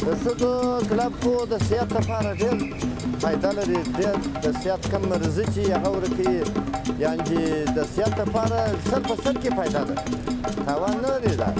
د ښځو کلب خو د صحت لپاره ډېر فایده لري، ډېر د صحت کم مرضي چې هغه ورکوي، یعنې د صحت لپاره سل په سل کې فایده ده، تاوان نه لري دا.